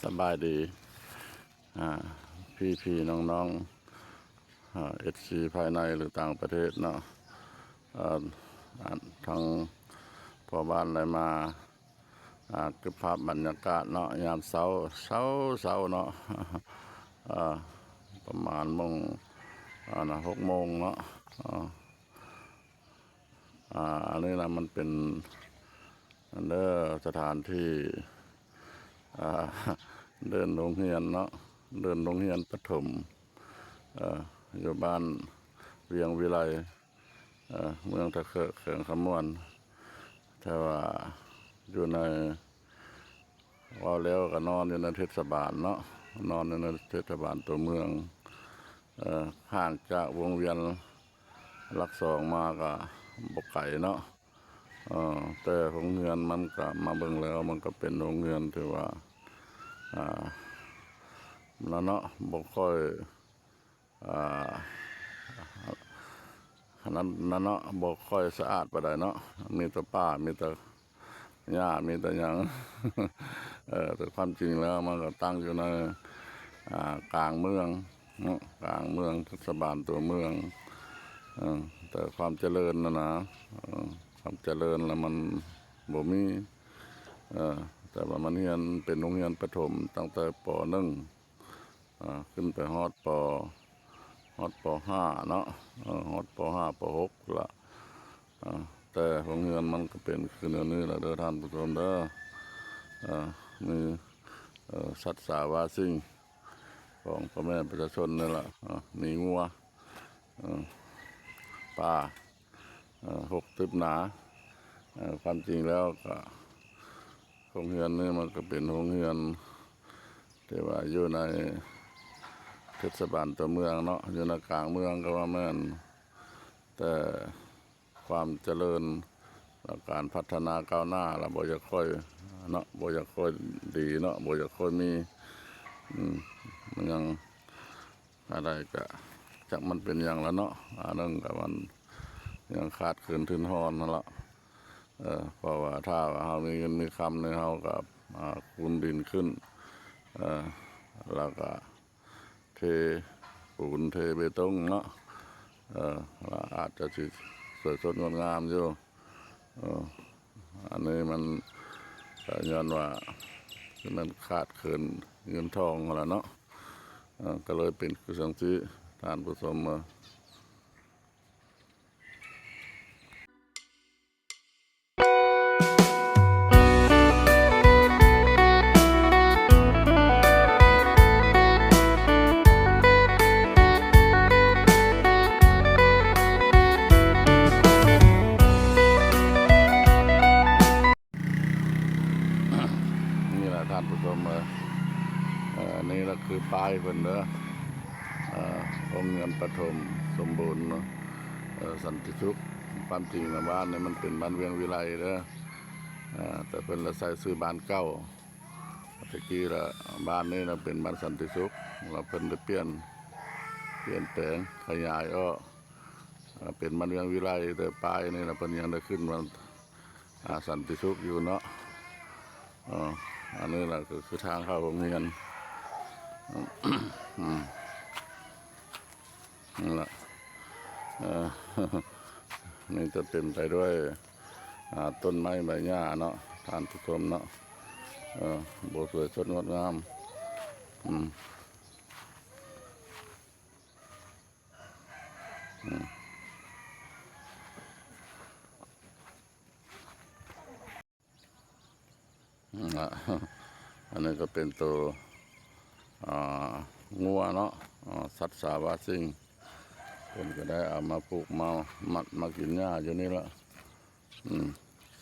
ສະບາຍດີ ອ່າ ພີ່ໆ ນ້ອງໆ ອ່າ ເອັຟຊີ ພາຍໃນ ຫຼື ຕ່າງປະເທດເນາະ. ເອີ ທາງພໍ່ບ້ານໄດ້ມາ ອ່າ ເກັບພາບບັນຍາກາດເນາະ ຍາມເຊົ້າ ເຊົ້າໆ ເນາະ ເອີ ປະມານໂມງ ອ່າ ຫົກໂມງເນາະ. ເອີ ອ່າ ອັນນີ້ນະ ມັນເປັນ ອັນເດີ ສະຖານທີ່ ອ່າ ເດີ່ນໂຮງຮຽນເນາະ ເດີ່ນໂຮງຮຽນປະຖົມ ເອີ ຢູ່ບ້ານວຽງວິໄລ ເອີ ເມືອງທ່າເຄາະ ແຂວງຄຳມ່ວນ. ແຕ່ວ່າຢູ່ໃນ ເວົ້າແລ້ວກໍນອນຢູ່ໃນເທດສະບານເນາະ ນອນຢູ່ໃນເທດສະບານຕົວເມືອງ ເອີ ຫ່າງຈາກວົງວຽນຫຼັກສອງມາກໍບໍ່ໄກເນາະ. ເອີ ແຕ່ໂຮງຮຽນມັນກໍ ມາເບິ່ງແລ້ວມັນກໍເປັນໂຮງຮຽນທີ່ວ່າ ອ່າ ນັ້ນເນາະ ບໍ່ຄ່ອຍ ອ່າ ອັນນັ້ນ ນັ້ນເນາະ ບໍ່ຄ່ອຍສະອາດປານໃດເນາະ ມີແຕ່ປ່າ ມີແຕ່ຫຍ້າ ມີແຕ່ຫຍັງ ເອີ ແຕ່ຄວາມຈິງແລ້ວມັນກໍຕັ້ງຢູ່ໃນ ອ່າ ກາງເມືອງເນາະ ກາງເມືອງ ເທດສະບານຕົວເມືອງ ເອີ ແຕ່ຄວາມຈະເລີນນະນະ ເອີ ຄວາມຈະເລີນລະມັນບໍ່ມີ ເອີ ແຕ່ວ່າມັນຮຽນເປັນໂຮງຮຽນປະຖົມຕັ້ງແຕ່ ປໍໜຶ່ງ ອ່າ ຂຶ້ນໄປຮອດ ປໍ ຮອດ ປໍຫ້າເນາະ ເອີ ຮອດ ປໍຫ້າ ປໍຫົກລະ ອ່າ ແຕ່ໂຮງຮຽນມັນກໍເປັນຄືແນວນີ້ລະເດີທ່ານຜູ້ຊົມເດີ ເອີ ມີ ເອີ ສັດສາວາສິ່ງຂອງພໍ່ແມ່ປະຊາຊົນນີ້ລະ ເອີ ມີງົວ ເອີ ປາ ເອີ ຮົກຕຶບໜາ ເອີ ຄວາມຈິງແລ້ວກໍ ໂຮງຮຽນນີ້ມັນກໍເປັນໂຮງຮຽນທີ່ວ່າຢູ່ໃນເທດສະບານຕົວເມືອງເນາະ ຢູ່ໃນກາງເມືອງກໍວ່າແມ່ນ ແຕ່ຄວາມຈະເລີນ ແລະ ການພັດທະນາກ້າວໜ້າລະບໍ່ຢາກຄ່ອຍເນາະ ບໍ່ຢາກຄ່ອຍດີເນາະ ບໍ່ຢາກຄ່ອຍມີ ອືມ ມັນຍັງ ອັນໃດກະຈັກມັນເປັນຫຍັງລະເນາະ ອັນໜຶ່ງກະມັນຍັງຂາດເຂີນທຶນຮອນຫັ້ນລະ ເອີ ເພາະວ່າຖ້າວ່າເຮົາມີເງິນມີຄຳນີ້ ເຮົາກະ ອ່າ ຄູນດິນຂຶ້ນ ເອີ ແລ້ວກະເທປູນເທເບຕົງເນາະ ເອີ ແລ້ວອາດຈະຊິສວຍສົດງົດງາມຢູ່. ເອີ ອັນນີ້ມັນກະຍ້ອນວ່າມັນຂາດເຂີນເງິນທອງຫັ້ນລະເນາະ ເອີ ກະເລີຍເປັນຄືຈັ່ງຊີ້ທ່ານຜູ້ຊົມເອີຍ. ນີ້ລະທ່ານຜູ້ຊົມເອີຍ ເອີ ນີ້ລະຄືປ້າຍເພິ່ນເດີ ເອີ ໂຮງຮຽນປະຖົມສົມບູນ ເອີ ສັນຕິສຸກ. ຄວາມຈິງລະບ້ານນີ້ມັນເປັນບ້ານວຽງວິໄລເດີ ເອີ ແຕ່ເພິ່ນລະໃຊ້ຊື່ບ້ານເກົ່າ. ແຕ່ກີ້ລະບ້ານນີ້ລະເປັນບ້ານສັນຕິສຸກ ລະເພິ່ນໄດ້ປ່ຽນ ປ່ຽນແປງຂະຫຍາຍອອກ ເປັນບ້ານວຽງວິໄລ ແຕ່ປ້າຍນີ້ລະເພິ່ນຍັງໄດ້ຂຶ້ນມາ ອ່າ ສັນຕິສຸກຢູ່ເນາະ. ເອີ ອັນນີ້ລະກໍຄືທາງເຂົ້າໂຮງຮຽນ ອືມ ນັ້ນລະ ເອີ ມີແຕ່ເຕັມໄປດ້ວຍ ອ່າ ຕົ້ນໄມ້ໃບຫຍ້າເນາະ ທ່ານຜູ້ຊົມເນາະ ເອີ ບໍ່ສວຍສົດງົດງາມ ອືມ ອືມ ອືມ ອັນນີ້ກໍເປັນໂຕ ອ່າ ງົວເນາະ ອ່າ ສັດສາວາສິ່ງ ເພິ່ນກໍໄດ້ເອົາມາຜູກມາມັດມາກິນຫຍ້າຢູ່ນີ້ລະ ອືມ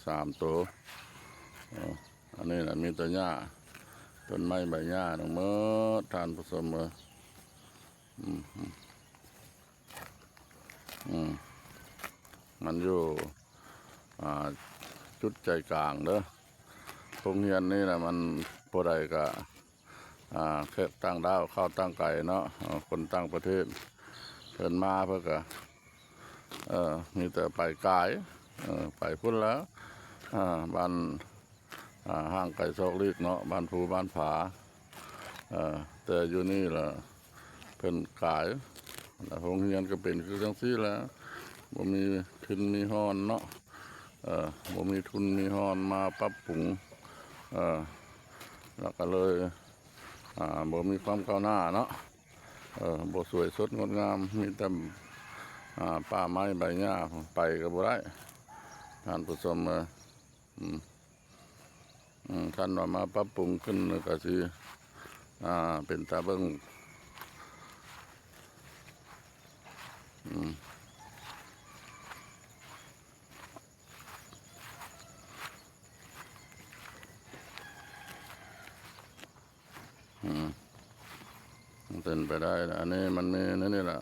ສາມໂຕ ເອີ ອັນນີ້ລະມີແຕ່ຫຍ້າ ຕົ້ນໄມ້ໃບຫຍ້າທັງໝົດ ທ່ານຜູ້ຊົມເອີຍ ອືມ ອືມ ມັນຢູ່ ອ່າ ຈຸດໃຈກາງເດີ ໂຮງຮຽນນີ້ນະ ມັນຜູ້ໃດກະ ອ່າ ແຂກຕ່າງດ້າວເຂົ້າຕ່າງໄກເນາະ ເອີ ຄົນຕ່າງປະເທດ ເພິ່ນມາເພິ່ນກະ ເອີ ມີແຕ່ໄປກາຍ ເອີ ໄປພຸ້ນລະ ອ່າ ບ້ານ ອ່າ ຫ່າງໄກຊອກຫຼີກເນາະ ບ້ານພູບ້ານຜາ ເອີ ແຕ່ຢູ່ນີ້ລະເພິ່ນກາຍ ລະໂຮງຮຽນກໍເປັນຄືຈັ່ງຊີ້ແຫຼະ ບໍ່ມີທຶນມີຮອນເນາະ ເອີ ບໍ່ມີທຶນມີຮອນມາປັບປຸງ ເອີ ລະກໍເລີຍ ອ່າ ບໍ່ມີຄວາມກ້າວໜ້າເນາະ ເອີ ບໍ່ສວຍສົດງົດງາມ ມີແຕ່ ອ່າ ປ່າໄມ້ໃບຫຍ້າ ໄປກໍບໍ່ໄດ້ ທ່ານຜູ້ຊົມເອີຍ ອືມ ອືມ ຄັນວ່າມາປັບປຸງຂຶ້ນກໍຊິ ອ່າ ເປັນຕາເບິ່ງ ອືມ ອືມ ມັນເປັນໄປໄດ້ ອັນນີ້ມັນມີໃນນີ້ລະ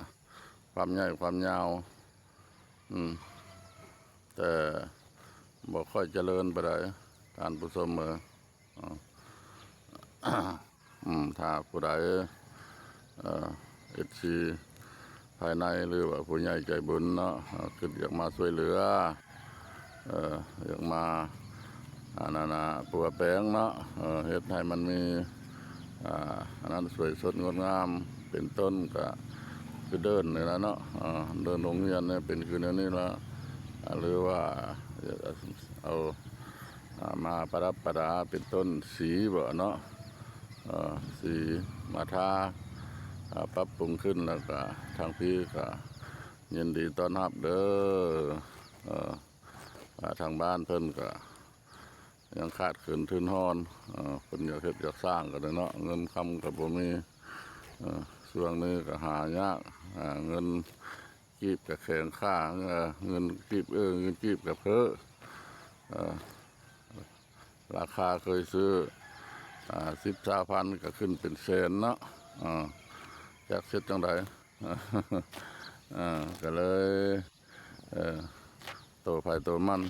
ຄວາມໃຫຍ່ຄວາມຍາວ ອືມ ແຕ່ບໍ່ຄ່ອຍຈະເລີນປານໃດ ທ່ານຜູ້ຊົມເອີຍ ອືມ ອືມ ຖ້າຜູ້ໃດ ເອີ ເອັຟຊີ ພາຍໃນ ຫຼືວ່າຜູ້ໃຫຍ່ໃຈບຸນເນາະ ເອີ ຄິດຢາກມາຊ່ວຍເຫຼືອ ເອີ ຢາກມາ ອັນນັ້ນນະ ປົວແປງເນາະ ເອີ ເຮັດໃຫ້ມັນມີ ອ່າ ອັນນັ້ນ ສວຍສົດງົດງາມ ເປັນຕົ້ນກະຄືເດີ່ນນີ້ລະເນາະ ເດີ່ນໂຮງຮຽນນີ້ເປັນຄືແນວນີ້ລະ ຫຼືວ່າເອົາ ອ່າ ມາປະດັບປະດາ ເປັນຕົ້ນສີບໍເນາະ ເອີ ສີມາທາ ອ່າ ປັບປຸງຂຶ້ນ ແລ້ວກະທາງພີ້ກະຍິນດີຕ້ອນຮັບເດີ ເອີ ອ່າ ທາງບ້ານເພິ່ນກະຍັງຂາດເຂີນທຶນຮອນ ເອີ ເພິ່ນຢາກເຮັດຢາກສ້າງກໍໄດ້ເນາະ ເງິນຄຳກໍບໍ່ມີ ເອີ ຊ່ວງນີ້ກໍຫາຍາກ ຫາເງິນ ກີບກໍແຂງຄ່າ ເອີ ເງິນກີບ ເອີ ເງິນກີບກໍເຟີ້ ເອີ ລາຄາເຄີຍຊື້ ອ່າ ສິບ ຊາວພັນ ກໍຂຶ້ນເປັນແສນເນາະ ອ່າ ຈັກເຮັດຈັ່ງໃດ ອ່າ ກໍເລີຍ ເອີ ໂຕໃຜໂຕມັນ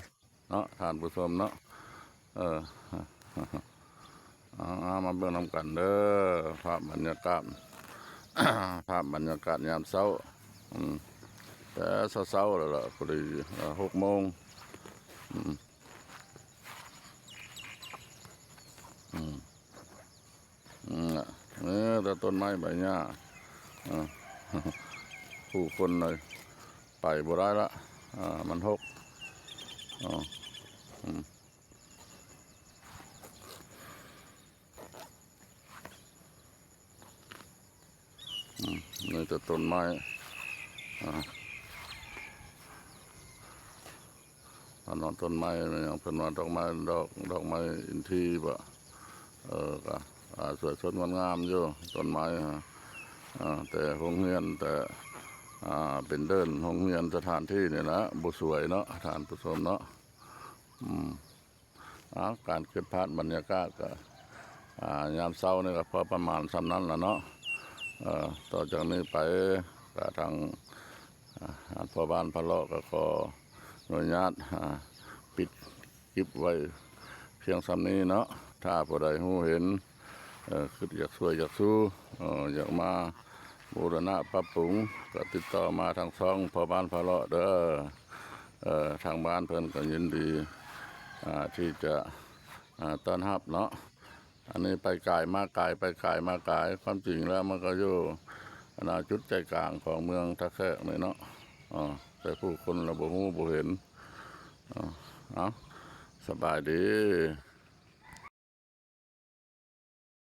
ເນາະ ທ່ານຜູ້ຊົມເນາະ ເອີ ເອົາ ເອົາ ມາເບິ່ງນຳກັນເດີ ພາບບັນຍາກາດ ພາບບັນຍາກາດຍາມເຊົ້າ ອືມ ແຕ່ເຊົ້າໆແລ້ວລະ ພໍດີ ເອີ ຫົກໂມງ ອືມ ອືມ ອືມ ເອີ ແຕ່ຕົ້ນໄມ້ໃບຫຍ້າ ເອີ ຜູ້ຄົນໄປບໍ່ໄດ້ລະ ເອີ ມັນຫົກ ເອີ ອືມ ອືມ ມີແຕ່ຕົ້ນໄມ້ ອ່າ ອັນນັ້ນຕົ້ນໄມ້ ແມ່ນຫຍັງເພິ່ນວ່າ ດອກໄມ້ ດອກ ດອກໄມ້ອິນທີບໍ ເອີ ກະ ອ່າ ສວຍສົດງົດງາມຢູ່ ຕົ້ນໄມ້ ອ່າ ແຕ່ໂຮງຮຽນ ແຕ່ ອ່າ ເປັນເດີ່ນໂຮງຮຽນ ສະຖານທີ່ນີ້ລະ ບໍ່ສວຍເນາະ ທ່ານຜູ້ຊົມເນາະ ອືມ ອ່າ ການເກັບພາບບັນຍາກາດກໍ ອ່າ ຍາມເຊົ້ານີ້ກໍພໍປະມານສ່ຳນັ້ນລະເນາະ ເອີ ຕໍ່ຈາກນີ້ໄປກໍທາງ ອ່າ ທ່ານພໍ່ບ້ານພະເລາະກໍຂໍອະນຸຍາດ ອ່າ ປິດຄລິບໄວ້ພຽງສ່ຳນີ້ເນາະ ຖ້າຜູ້ໃດຮູ້ເຫັນ ເອີ ຄິດຢາກຊ່ວຍຢາກຊູ ເອີ ຢາກມາບູລະນະປັບປຸງ ກໍຕິດຕໍ່ມາທາງຊ່ອງພໍ່ບ້ານພະເລາະເດີ ເອີ ທາງບ້ານເພິ່ນກໍຍິນດີ ອ່າ ທີ່ຈະ ອ່າ ຕ້ອນຮັບເນາະ ອັນນີ້ໄປກາຍມາກາຍ ໄປກາຍມາກາຍ ຄວາມຈິງແລ້ວມັນກໍຢູ່ ອັນນ່າ ຈຸດໃຈກາງຂອງເມືອງທ່າແຂກນີ້ເນາະ ເອີ ແຕ່ຜູ້ຄົນລະບໍ່ຮູ້ບໍ່ເຫັນ ເອີ ເອົາ ສະບາຍດີ.